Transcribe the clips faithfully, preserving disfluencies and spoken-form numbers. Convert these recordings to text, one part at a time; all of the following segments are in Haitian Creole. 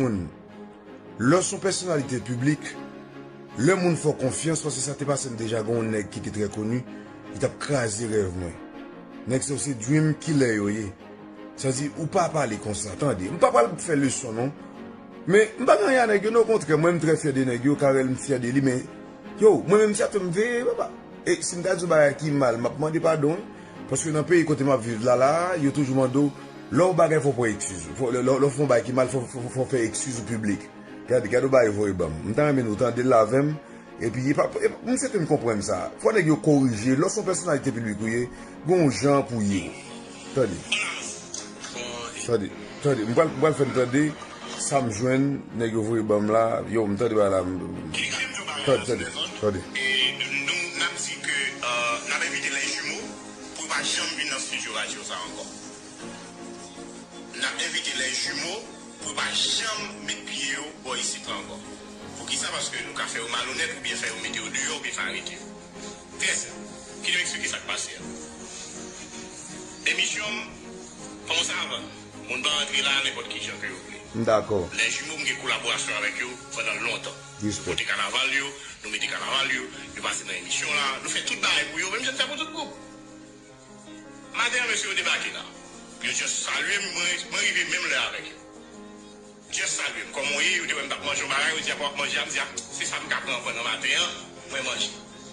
Moun. Lè w se yon pèsonalite piblik, lè moun fè w konfyans, paske sa te pase m deja, gen yon nèg ki te trè koni, li t ap kraze rèv mwen. Nèg sa yo se dream killer yo ye. Sa di, ou pa pale konsa, tande. M pa pral fè leson, non. Men, m pa gen anyen a nèg yo, non, okontrè, mwen, m trè fyè de nèg yo, Carel, m fyè de li, men, yo, mwen menm, sa tou, m veye, papa. E si m ta di yon bagay ki mal, m ap mande padon, wi. Paske nan peyi kote m ap viv la, la, yo toujou mande w, lè w bagay, fò w pran eskiz. Fò, lè, lè, lè w fè yon bagay ki mal, fò, fò, fò w fè eskiz ou piblik. Gade, gade yon bagay yo voye ban m. M ta renmen nou tande l avè m. Epi, e pa, e, m swete n konprann sa. Fò nèg yo korije. Lè w se yon pèsonalite piblik ou ye, gen yon jan pou ye. Tande. Tande. Tande. M pral, m pral fè n tande sa m jwenn, nèg yo voye ban m la. Yo, m tande bagay la. M, tande, tande. Tande. E nou, n ap di ke, euh, n ap envite les jumeaux pou yo pa janm vin nan estidyo radyo sa ankò. N ap envite les jumeaux pou yo pa janm met pye yo bò isit la ankò. Poukisa? Paske nou ka fè yo malonèt oubyen fè yo mete yo deyò oubyen fè arete yo. Trè senp. Kite m eksplike sa k pase a. Emisyon m kòmanse avan. Moun pa antre la nenpòt ki jan ke yo vle. M dakò. Les jumeaux, m gen kolaborasyon avèk yo pandan lontan. Respè. Nou pote kanaval yo, nou mete kanaval yo, yo pase nan emisyon la, nou fè tout bagay pou yo, menm jan n fè pou tout gwoup. Maten an, mesye yo debake la. Yo just salye m, mwen, mwen rive menm lè avèk yo. Just salye m. Kòman w ye? Yo te wè m t ap manje yon bagay, yo di, "Apa w ap manje a?" M di, "A, se sa m ka pran, pran nan maten an, mwen manje."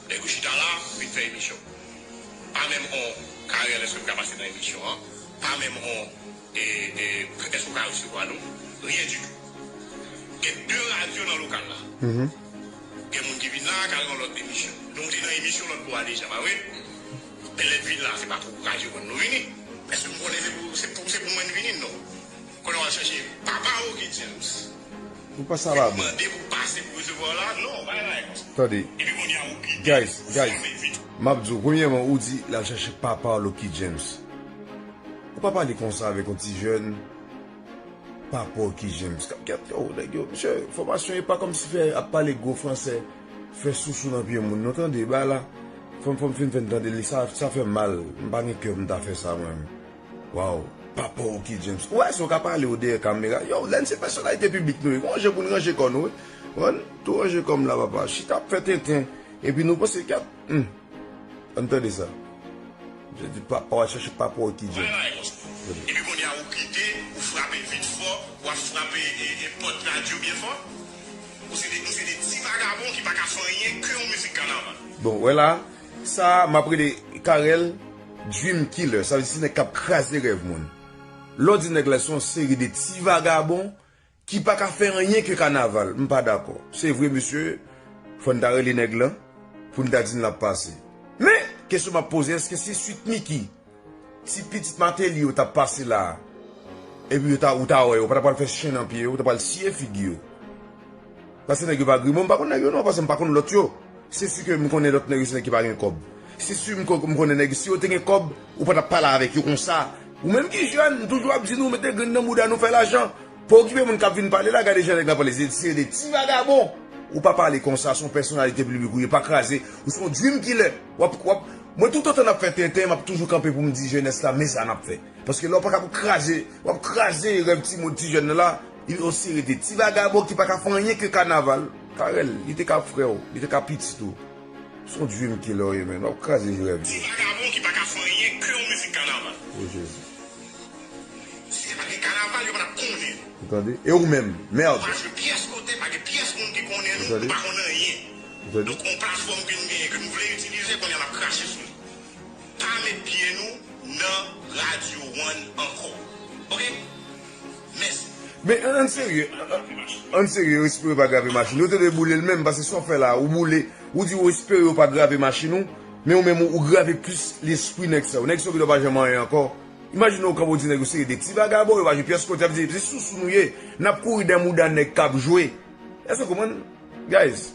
Nèg yo chita la, vin fè emisyon. Pa menm on, Carel, èske m ka pase nan emisyon an? Pa menm on, e, e, èske w ka resevwa nou? Ryen ditou. Gen de radyo nan lokal la. Gen moun ki vin la, k al nan lòt emisyon. Nou te nan emisyon lòt bò a deja, pa vre? Men lè n vin la, se pa pou radyo One nou vini. Èske m konnen se pou, se pou, se pou mwen n vini? Non. Konnen w al chache papa Rocky James. Ou pa sa pa bon. Mande pou pase pou resevwa w la? Non, pa gen bagay konsa. Tande. Epi kounye a ou kite, guys, ou guys, frape vit. M ap di w, premyèman, ou di l al chache papa Rocky James. Ou pa pale konsa avèk yon ti jèn. Papa Rocky James. K ap gad, yo, nèg yo, mesye, fòmasyon e pa kòmsi fè ap pale gwo fransè, fè sousou nan pye moun. Nou tande, ba la, fò m, fò m fin fè n tande li, sa, sa fè m mal. M pa gen kè pou m ta fè sa, mwen menm. Waw, papa Rocky James. Ou wè, si w ka pale w dèyè kamera. Yo, lè n se pèsonalite piblik nou ye, gon jan pou n ranje kò nou, wi. Konprann? Tou ranje kò m la, papa. Chita ap fè tenten. Epi nou panse k ap, hmm. Ann tande sa. Misye di papa, w al chache papa Rocky James. Epi kounye a ou kite, ou frape vit fò, w ap frape e, e pòt radyo byen fò. Ou se de, nou se de ti vagabon ki pa ka fè anyen ke yon mizik kanaval. Bon, wè la, sa, m ap rele Carel Dream Killer. Sa vle di se nèg k ap kraze rèv moun. Lè w di nèg la se yon seri de ti vagabon ki pa ka fè anyen ke kanaval. M pa dakò. Se vre, mesye, fò n ta rele nèg lan pou n ta di n l ap pase. Men, kesyon m ap poze, èske se Sweet Micky, ti pitit Martelly yo t ap pase la a, epi yo ta, ou ta wè yo, ou pa ta pral fè chen nan pye yo, ou ta pral siye figi yo? Paske nèg yo pa grimo, m pa konn nèg yo non, paske m pa konn lòt yo. Se si ke m konnen lòt nèg yo se nèg ki pa gen kòb. Se si m kon-, m konnen nèg yo, si yo te gen kòb, ou pa t ap pale avèk yo konsa. Ou menm ki jèn, m toujou ap di nou, mete grenn nan bouda nou, fè lajan. Pa okipe moun k ap vin pale la, gade jan nèg la pale. Se, se de ti vagabon. Ou pa pale konsa, se yon pèsonalite piblik ou ye, pa kraze. Ou se yon dream killer. W ap, w ap, mwen toutotan n ap fè tenten, m ap toujou kanpe pou m di jenès la, men sa n ap fè. Paske lè w pa ka pou kraze, w ap kraze rèv timoun ti jèn nan la, yon seri de ti vagabon ki pa ka fè anyen ke kanaval. Carel, li te ka frè w, li te ka pitit ou. Se yon dream killer w ye, men. W ap kraze rèv yo. Ti vagabon ki pa ka fè anyen ke yon mizik kanaval. O Jezi. Si se pa t gen kanaval, yo pa t ap konnen. Ou tande? E ou menm, mèd. Pa jwe pyès kote, pa gen pyès moun ki konnen nou, nou pa konn anyen. Ou tande? Donk, yon platfòm ke n genyen, ke nou vle itilize, kounye a n ap krache sou li. Pa met pye nou nan Radyo One ankò. Oke? Mèsi. Men, ann serye, ann, ann serye, yo espere pa grape machin. Yo te dwe boule l menm, paske sa w fè la, ou boule, ou di ou espere yo pa grape machin ou, men ou menm ou, ou grape plis lespri nèg sa yo. Nèg sa yo ki dwe pa janm anyen ankò. Imajine w kanpe w di nèg yo se de ti vagabon, yo pa jwe pyès kote, y ap di, se sousou nou ye, n ap kouri dèyè mouda nèg k ap jwe. Èske w konprann? Guys,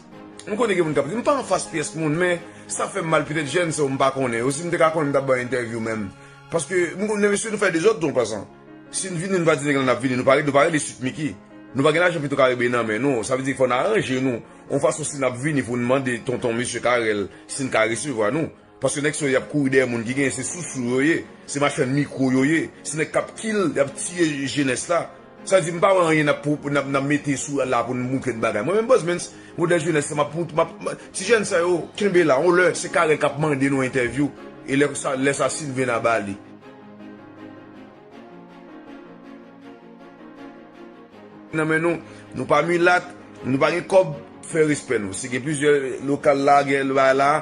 m konnen gen moun k ap di, m pa anfas pyès moun, men sa fè m mal, petèt jèn sa yo m pa konnen. Yo, si m te ka konnen, m t ap ba yo entèvyou menm. Paske, m konnen, mesye, nou fè dezòd tou an pasan. Si n vini, nou pa di nèg la n ap vini, nou pa, nou pa rele Sweet Micky. Nou pa gen lajan Petro Caribe nan men nou. Sa vle di fò n aranje nou yon fason si n ap vini pou n mande tonton mesye Carel si n ka resevwa nou. Paske nèg sa yo, y ap kouri dèyè moun ki genyen, se sousou yo ye, se machann mikwo yo ye, se nèg k ap kill, y ap tiye jenès la. Sa di m pa wè anyen n ap pou- n ap n ap mete sou la pou n bouke n bagay. Mwen menm Buzz Mens, modèl jenès la, m ap pou- m ap- m- ti jèn sa yo, kenbe la, on lè, se Carel k ap mande nou entèvyou. E lè sa, lè sa Sylvain a ba li. Nan men nou, nou pa milat, nou pa gen kòb, fè respè nou. Si gen plizyè lokal la, gen bagay la,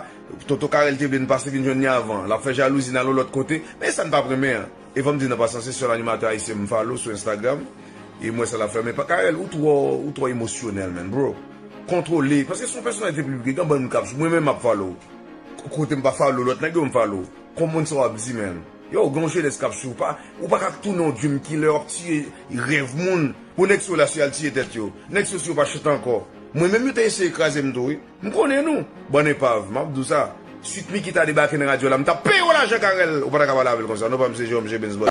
Tonton Carel te vle n pase vin jwenn li avan. L ap fè jalouzi n al yon lòt kote, men sa n p ap renmen an. E fò m di nan pasan, se sèl animatè ayisyen m follow sou Instagram. E m wè sa l ap fè. Men pa Carel, ou twò, ou twò emosyonèl, man, bro. Kontwole, paske se yon pèsonalite piblik, gen bann moun k ap swiv. Mwen menm m ap follow. Kote m pa follow, lòt nèg yo m follow. Konprann sa w ap di, man. Yo, gen yon jenès k ap swiv ou pa, ou pa ka tounen yon dream killer, w ap tiye rèv moun. Pou nèg sa yo la, si y al tiye tèt yo. Nèg sa yo, si yo pa chante ankò. Mwen menm, yo te eseye kraze m tou, wi. M konnen nou. Bann epav, m ap di w sa. Sweet Micky ta debake nan radyo la, m t ap peye w lajan Carel, ou pa ta ka pale avè l konsa. Non, pa m se Jérôme J. Benz Buzz.